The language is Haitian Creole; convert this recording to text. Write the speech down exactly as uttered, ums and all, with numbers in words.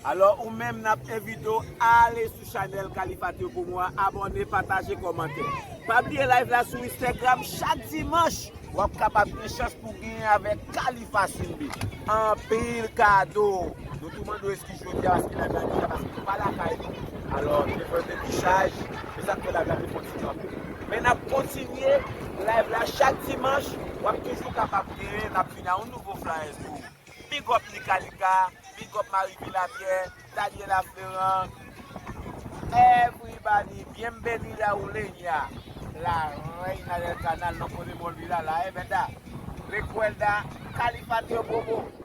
Alò, ou menm, n ap envite w ale sou chanèl Khalifa Théo Promo a, abòne, pataje, kòmante. Pa bliye live la sou Instagram chak dimanch. W ap kapab gen chans pou genyen avèk Khalifa Simbi. Anpil kado. Nou tou mande w eskiz jodi a paske live la deja, paske nou pa lakay nou. Alò, te fè yon ti chaj. Se sa k fè live la te fè yon ti kanpe. Men n ap kontinye live la chak dimanch. W ap toujou kapab genyen. N ap vin a yon nouvo flyers pou ou. Big up Nika Nika, big up Marie Vilapierre, Daniela Florent, everybody, bienvenida Uleña, la reina del canal, no podemos olvidarla, es verdad. Recuerda, Khalifa Théo Promo.